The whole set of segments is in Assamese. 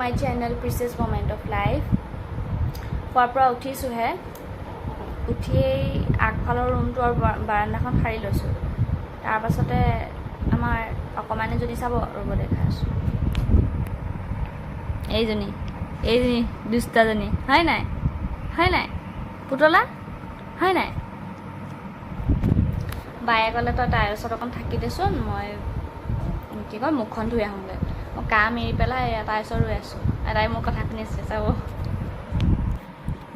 My channel Precious Moment of Life. শোৱাৰ পৰা উঠিছোঁহে। উঠিয়েই আগফালৰ ৰুমটো আৰু বাৰাণ্ডাখন সাৰি লৈছোঁ। তাৰপাছতে আমাৰ অকণমানি যদি চাব, ৰ'ব, দেখাই আছোঁ। এইজনী, এইজনী দুষ্টাজনী, হয় নাই? হয় নাই পুতলা? হয় নাই? বায়ে ক'লে, তই তাইৰ ওচৰত অকণ থাকি দেচোন, মই কি কয় মুখখন ধুই আহোঁগৈ। মই কাম এৰি পেলাই তাইৰ ওচৰত ৰৈ আছোঁ। তাই মোৰ কথা শুনি আছে, চাব।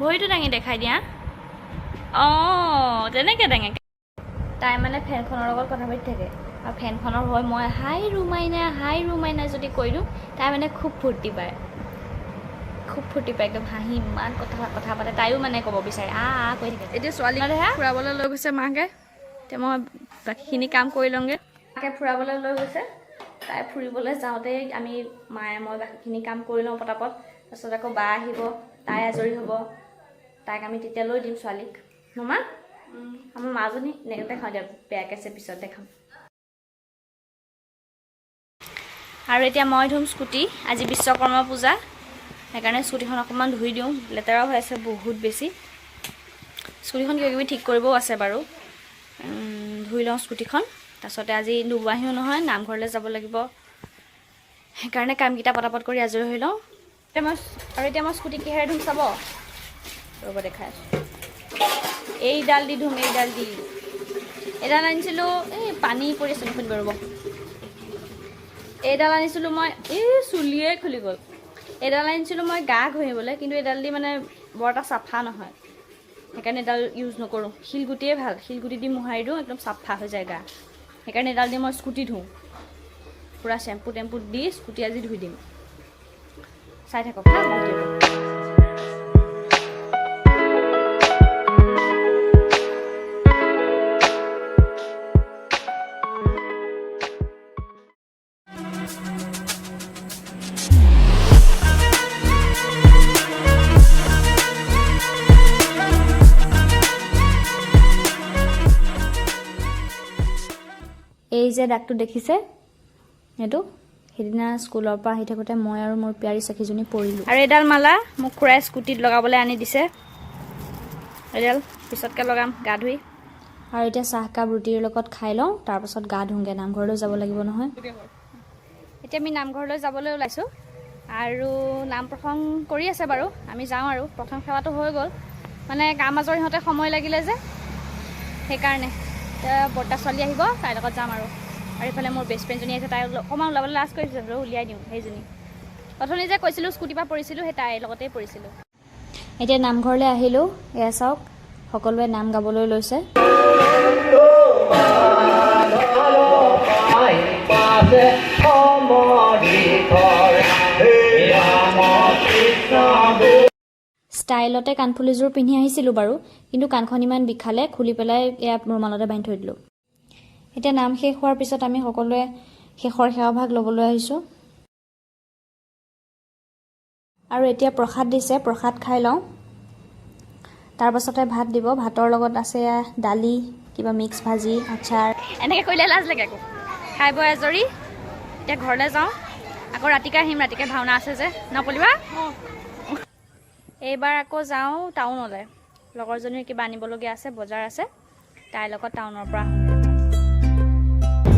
ভৰিটো দাঙি দেখাই দিয়া। অঁ, তেনেকৈ দাঙে। তাই মানে ফেনখনৰ লগত কথা পাতি থাকে আৰু ফেনখনৰ হৈ মই "হাই ৰুমাইনা, হাই ৰুমাইনা" যদি কৈ দিওঁ, তাই মানে খুব ফূৰ্তি পায়, খুব ফূৰ্তি পায়, একদম হাঁহি ইমান কথা কথা পাতে। তাইও মানে ক'ব বিচাৰে, আ আ কৰি থাকে। এতিয়া ছোৱালীক নহ'লে ফুৰাবলৈ লৈ গৈছে মাকে। এতিয়া মই বাকীখিনি কাম কৰি লওঁগৈ। মাকে ফুৰাবলৈ লৈ গৈছে। তাই ফুৰিবলৈ যাওঁতেই আমি মায়ে মই বাকীখিনি কাম কৰি লওঁ পটাপট। তাৰপিছত আকৌ বা আহিব, তাই আজৰি হ'ব, তাইক আমি তেতিয়া লৈ দিম ছোৱালীক। ন মা? আমাৰ মাজনী দেখাওঁ দিয়া, বেয়াকৈ আছে, পিছত দেখাম। আৰু এতিয়া মই ধুম স্কুটি। আজি বিশ্বকৰ্মা পূজা, সেইকাৰণে স্কুটিখন অকণমান ধুই দিওঁ। লেতেৰাও হৈ আছে বহুত বেছি। স্কুটিখন কিবা কিবি ঠিক কৰিবও আছে বাৰু। ধুই লওঁ স্কুটিখন। তাৰপাছতে আজি নোবোৱাহিও নহয়, নামঘৰলৈ যাব লাগিব। সেইকাৰণে কামকেইটা পটাপট কৰি আজৰি হৈ লওঁ। এতিয়া মই স্কুটি কিহেৰে ধুম চাব, ৰ'ব, দেখাই আছোঁ। এইডাল দি ধুম, এইডাল দি। এইডাল আনিছিলোঁ, এই পানী পৰি আছে, নুশুনিব, ৰ'ব। এইডাল আনিছিলোঁ মই, এই চুলিয়ে খুলি গ'ল। এইডাল আনিছিলোঁ মই গা ঘঁহিবলৈ, কিন্তু এইডাল দি মানে বৰ এটা চাফা নহয়, সেইকাৰণে এডাল ইউজ নকৰোঁ। শিলগুটিয়ে ভাল। শিলগুটি দি মোহাৰি দিওঁ, একদম চাফা হৈ যায় গা। সেইকাৰণে এডাল দি মই স্কুটি ধুওঁ। পূৰা চেম্পু টেম্পু দি স্কুটি আজি ধুই দিম। চাই থাকক হা ভিডিঅ'টো। এই যে দাগটো দেখিছে, সেইটো সেইদিনা স্কুলৰ পৰা আহি থাকোঁতে মই আৰু মোৰ পিয়াৰী সখীজনী পৰিলোঁ। আৰু এডাল মালা মোক খুৰাই স্কুটিত লগাবলৈ আনি দিছে। এডাল পিছতকৈ লগাম গা ধুই। আৰু এতিয়া চাহকাপ ৰুটিৰ লগত খাই লওঁ, তাৰপাছত গা ধুওঁগৈ। নামঘৰলৈ যাব লাগিব নহয়। এতিয়া আমি নামঘৰলৈ যাবলৈ ওলাইছোঁ আৰু নাম প্ৰসংগ কৰি আছে বাৰু। আমি যাওঁ আৰু প্ৰথম সেৱাটো হৈ গ'ল। মানে কাম আজৰি হওঁতে সময় লাগিলে যে, সেইকাৰণে। এতিয়া বৰ্তা ছোৱালী আহিব, তাইৰ লগত যাম আৰু। আৰু ইফালে মোৰ বেষ্ট ফ্ৰেণ্ডজনী আহিছে। তাই অকণমান ওলাবলৈ লাজ কৰিছে, হ'লেও উলিয়াই দিওঁ। সেইজনী, অথনি যে কৈছিলোঁ স্কুটিৰ পৰা পৰিছিলোঁ, সেই তাইৰ লগতেই পৰিছিলোঁ। এতিয়া নামঘৰলৈ আহিলোঁ। এয়া চাওক, সকলোৱে নাম গাবলৈ লৈছে। পাছে সমৰিখৰ ৰাম কৃষ্ণ। ষ্টাইলতে কাণফুলিযোৰ পিন্ধি আহিছিলোঁ বাৰু, কিন্তু কাণখন ইমান বিষালে, খুলি পেলাই এয়া ৰুমালতে বান্ধি থৈ দিলোঁ। এতিয়া নাম শেষ হোৱাৰ পিছত আমি সকলোৱে শেষৰ সেৱাভাগ ল'বলৈ আহিছোঁ। আৰু এতিয়া প্ৰসাদ দিছে, প্ৰসাদ খাই লওঁ। তাৰপাছতে ভাত দিব। ভাতৰ লগত আছে এয়া দালি, কিবা মিক্স ভাজি, আচাৰ। এনেকৈ কৰিলে লাজ লাগে আকৌ। খাই বৈ আজৰি এতিয়া ঘৰলৈ যাওঁ। আকৌ ৰাতিকে আহিম, ৰাতিকে ভাওনা আছে যে নপলিবা। এইবাৰ আকৌ যাওঁ টাউনলৈ। লগৰজনীৰ কিবা আনিবলগীয়া আছে, বজাৰ আছে। তাইৰ লগত টাউনৰ পৰা আহোঁগৈ।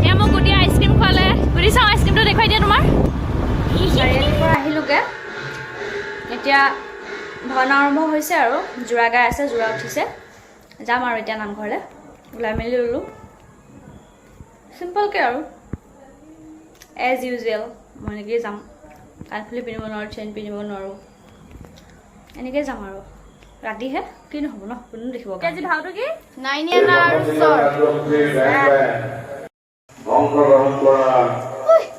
এয়া মোক গুটিয়ে আইচক্ৰীম খোৱালে। গুটি, চাওঁ, আইচক্ৰীমটো দেখুৱাই দিয়া তোমাৰ। চাৰিআলিৰ পৰা আহিলোগৈ। এতিয়া ভাওনা আৰম্ভ হৈছে আৰু যোৰা গাই আছে, যোৰা উঠিছে। যাম আৰু এতিয়া নামঘৰলৈ। ওলাই মেলি ল'লোঁ চিম্পলকৈ আৰু এজ ইউজুৱেল মই এনেকৈয়ে যাম। কাণফুলি পিন্ধিব নোৱাৰোঁ, চেইন পিন্ধিব নোৱাৰোঁ, এনেকৈয়ে যাম আৰু। ৰাতিহে, কিনো হ'ব ন, কোনো দেখিব। আজি ভাওটো কি? নাইনিয়ানা আৰু চৰ। অংশগ্ৰহণ কৰা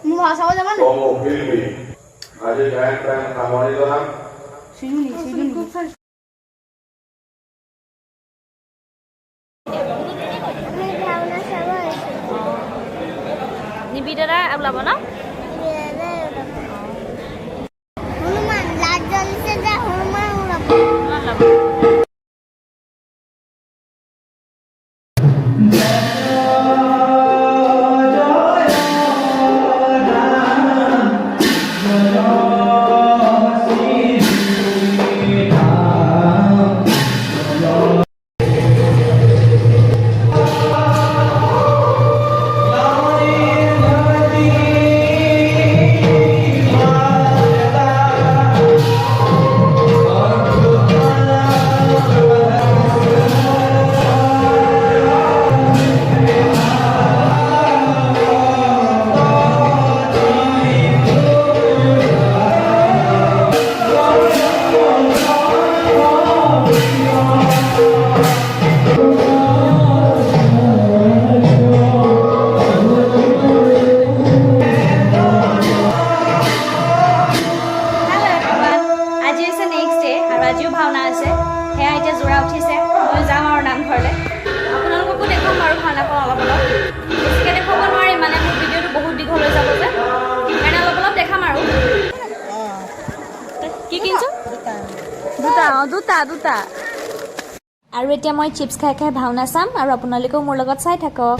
মোৰ ভাও চাব যাবা নে? সমূহ শিল্পী আজি গায়ন বায়ন সামৰণি জনাম। চিনুনি চিনুনি। ভাওনা চাব আহিছোঁ। নিবি দাদা ওলাব ন? হনুমান লাইট জ্বলিছে যে, হনুমান ওলাব। হনুমান ওলাব। অঁ, দুটা দুটা। আৰু এতিয়া মই চিপছ খাই খাই ভাওনা চাম আৰু আপোনালোকেও মোৰ লগত চাই থাকক।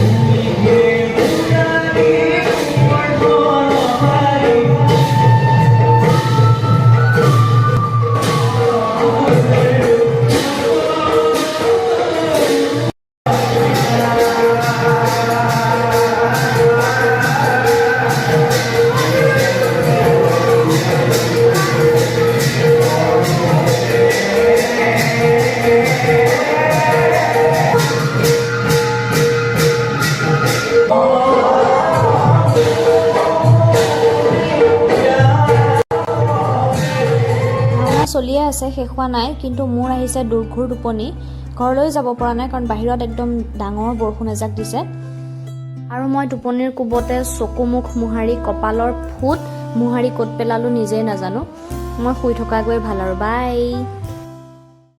ভাওনা চলিয়ে আছে, শেষ হোৱা নাই, কিন্তু মোৰ আহিছে দুৰ্ঘোৰ টোপনি। ঘৰলৈ যাব পৰা নাই, কাৰণ বাহিৰত একদম ডাঙৰ বৰষুণ এজাক দিছে। আৰু মই টোপনিৰ কোবতে চকু মুখ মোহাৰি, কপালৰ ফুট মোহাৰি ক'ত পেলালোঁ নিজেই নাজানো। মই শুই থকাগৈ ভাল আৰু। বাই।